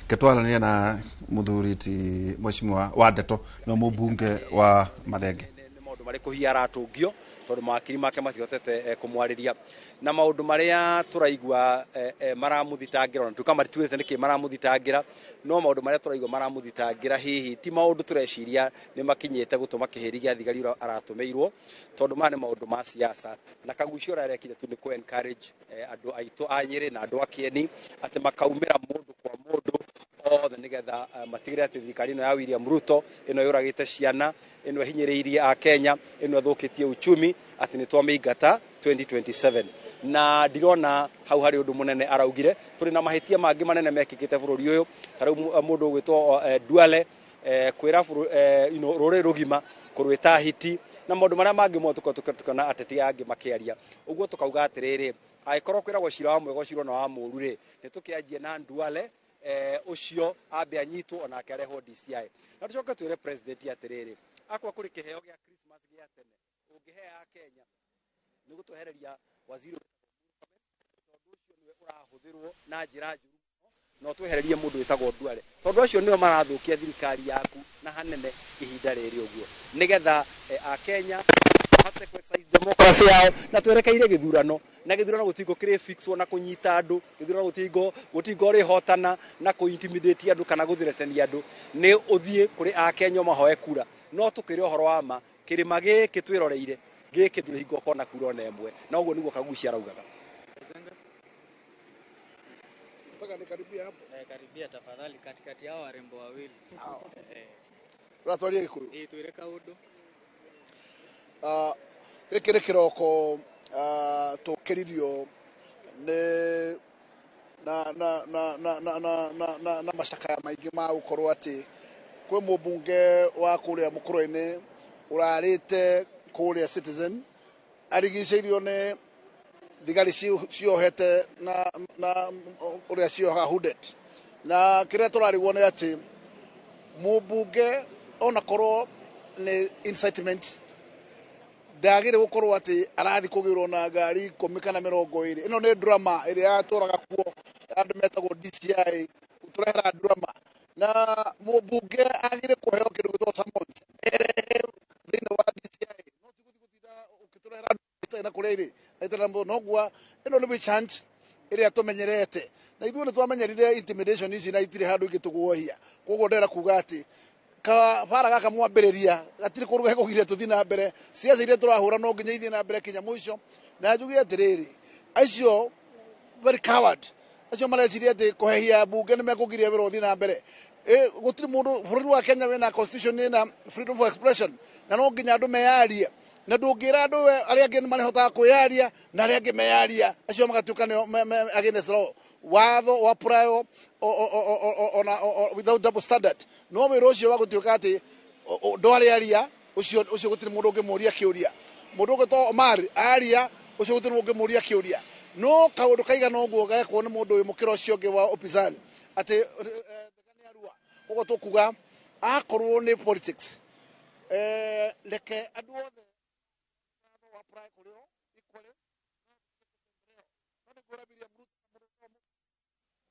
Ketwaranĩria na mũthuri ti Mheshimiwa wa Ndeto no mũmbunge wa Mathenge. Nĩ maũndũ marĩkũ hihi aratũngio tondũ mawakiri make matihotete kũmwarĩria, na maũndũ marĩa tũraigua maramũthitangĩra, ona tuĩka matituĩte nĩkĩ maramũthitangĩra, no maũndũ marĩa tũraigua maramũthitangĩra hihi ti maũndũ tũreciria nĩ makinyĩte gũtũma kĩhĩri gĩa thigari ũrĩa aratũmĩirwo, tondũ maya nĩ maũndũ ma siasa. Na Kagucio ũrĩa arekire tu nĩ kũ encourage andũ aitũ a Nyĩrĩ na andũ a Kĩeni atĩ makaumĩra mũndũ kwa mũndũ othe nĩgetha matigĩrĩre atĩ thirikari ĩno ya William Ruto, ĩno yũragĩte ciana, ĩno ĩhinyĩrĩirie a Kenya, ĩno ĩthũkĩtie uchumi, atĩ nĩ twamĩingata 2027. Na ndirona hau harĩ ũndũ mũnene araugire. Tũrĩ na mahĩtia mangĩ manene mekĩkĩte bũrũri ũyũ, ta rĩu mũndũ ũgwĩtwo Duale kwĩra rũrĩrĩ rũgima kũrwĩta hiti, na maũndũ marĩa mangĩ mothe tũkoretwo tũkĩona ateti angĩ makĩaria. Ũguo tũkauga atĩrĩrĩ, angĩkorwo kwĩragwo cira wa mwega ũcirwo na wa mũũru rĩ, nĩ tũkĩanjie na Duale ũcio ambe anyitwo onake arehwo DCI. Na tũcoke twĩre president atĩrĩrĩ, akorwo kũrĩ kĩheo gĩa Christmas gĩa tene ũngĩhe a Kenya nĩ gũtwehereria waziri, tondũ ũcio nĩwe ũrahũthĩrwo na njĩra njũru mũno, na ũtwehererie mũndũ wĩtagwo Duale, tondũ acio nĩo marathũkia thirikari yaku na hanene ihinda rĩrĩ ũguo, nĩgetha a Kenya mahote ku exercise democracy yao. Na twerekeire gĩthurano, na gĩthurano gũtingũ kĩrĩ fixwo na kũnyita andũ, gĩthurano gũtingũ rĩhotana na kũ intimidate andũ kana gũthretenia andũ. Nĩ ũthiĩ kũrĩ a Kenya mahoe kura, no tũkĩre ũhoro wa ma, kĩrĩma gĩkĩ twĩroreire gĩkĩ ndũrĩ hingo ũkona kura ona ĩmwe. Na ũguo nĩguo Kagucia araugaga. Nataka nikaribia hapo. Karibia tafadhali katikati yao warembo wawili. Sawa. Ũratwaria Gĩkũyũ? Eh, twĩre kaũndũ. Gĩkĩ nĩ kĩroko tũkĩririo nĩ na na na na na na na na na macakaya maingĩ ma gũkorwo atĩ kwĩ mũmbunge wa kũrĩa mũkũrwe-inĩ ũrarĩte kũrĩa Citizen arigicĩirio nĩ thigari ciohete na ũrĩa ciohaga hooded. Na kĩrĩa tũrarigwo nĩ atĩ mũmbunge onakorwo nĩ incitement ndagĩrĩ gũkorwo atĩ arathiĩ kũgĩrwo na ngari 10 kana 20. Ĩno nĩ drama ĩrĩa yatũraga kuo andũ metagwo DCI gũtũrehera drama, na mũmbunge agĩrĩ kũheo kĩndũ gĩtagwo summons erehe thĩinĩ wa DCI, no ti gũthiĩ gũtinda ũkĩtũrehera itarĩ na kũrĩa irĩ itarĩ na mũndũ. Noguo ĩno nĩ witch hunt ĩrĩa tũmenyerete, na ithuĩ nĩ twamenyerire intimidation ici na itirĩ handũ ingĩtũguohia. Koguo ndĩrenda kuga atĩ kabara gaka mwambĩrĩria gatirĩ kũndũ gekũgiria tũthiĩ na mbere. Ciaca iria tũrahũra no nginya ithiĩ na mbere kinya mũico. Na njuge atĩrĩrĩ, acio very coward acio mareciria atĩ kũhehia mbunge nĩ mekũgiria wĩra ũthiĩ na mbere. Gũtirĩ mũndũ bũrũri wa Kenya wĩna constitution ĩna freedom for expression, na no nginya andũ meyarie, na ndũngĩra andũ we arĩa angĩ nĩ marehotaga kwĩyaria na arĩa angĩ meyaria acio magatuĩka nĩo against law. Watho wa prior ona without double standard. No wĩra ũcio wa gũtuĩka atĩ ndwarĩ aria ũcio, ũcio gũtirĩ mũndũ ũngĩmũria kĩũria. Mũndũ ũgwĩtwo Omar aria ũcio gũtirĩ mũndũ ũngĩmũria kĩũria. No kaũndũ kaigana ũguo gekwo nĩ mũndũ wĩ mũkĩra ũcio ũngĩ wa upinzani atĩ nĩ arua. Koguo tũkuga akorwo nĩ politics, reke andũ othe wa apply kũrĩ o equally. No nĩ ngwĩra William Ruto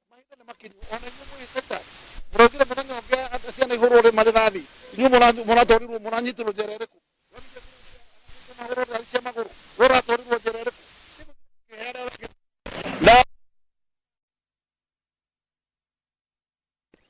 mahinda nĩ makinyu, ona inyuĩ mwĩ sector mũrokire mũthenya ũngĩ ciana ihũrwo rĩ marĩthathi, inyuĩ mũratwarirwo mũranyitirwo njera ĩrĩkũ? Mahũrwo rithathi cia magũrũ, we ũratwarirwo njera ĩrĩkũ? Na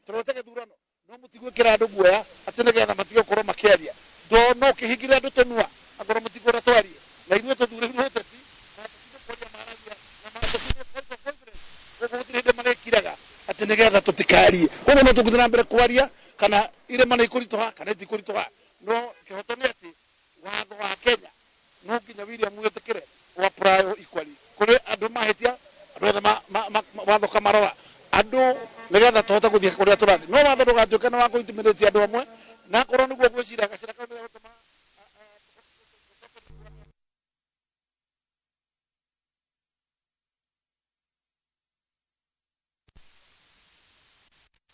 tũrote gĩthurano no mũtigwĩkĩra andũ guoya atĩ nĩgetha matige gũkorwo makĩaria. No ũkĩhingĩre andũ tũnua akorwo mũtikwenda twarie, na ithuĩ tũthurĩirwo ũteti na ateti nĩ kwaria maragia na ateti nĩ voice of voiceless. Koguo gũtirĩ hĩndĩ marĩkiraga atĩ nĩgetha tũtikarie. Koguo no tũgũthiĩ na mbere kwaria kana irĩma nĩ ikũritũha kana itikũritũha, no kĩhoto nĩ atĩ watho wa Kenya no nginya William wĩtĩkĩre wa apply equally kũrĩ andũ mahĩtia, andũ othe watho kamarora andũ nĩgetha tũhote gũthiĩ kũrĩa tũrathiĩ. No watho ndũgatuĩke nĩ wa kũ intimidate andũ amwe, na akorwo nĩguo gwĩciria gacĩra kau.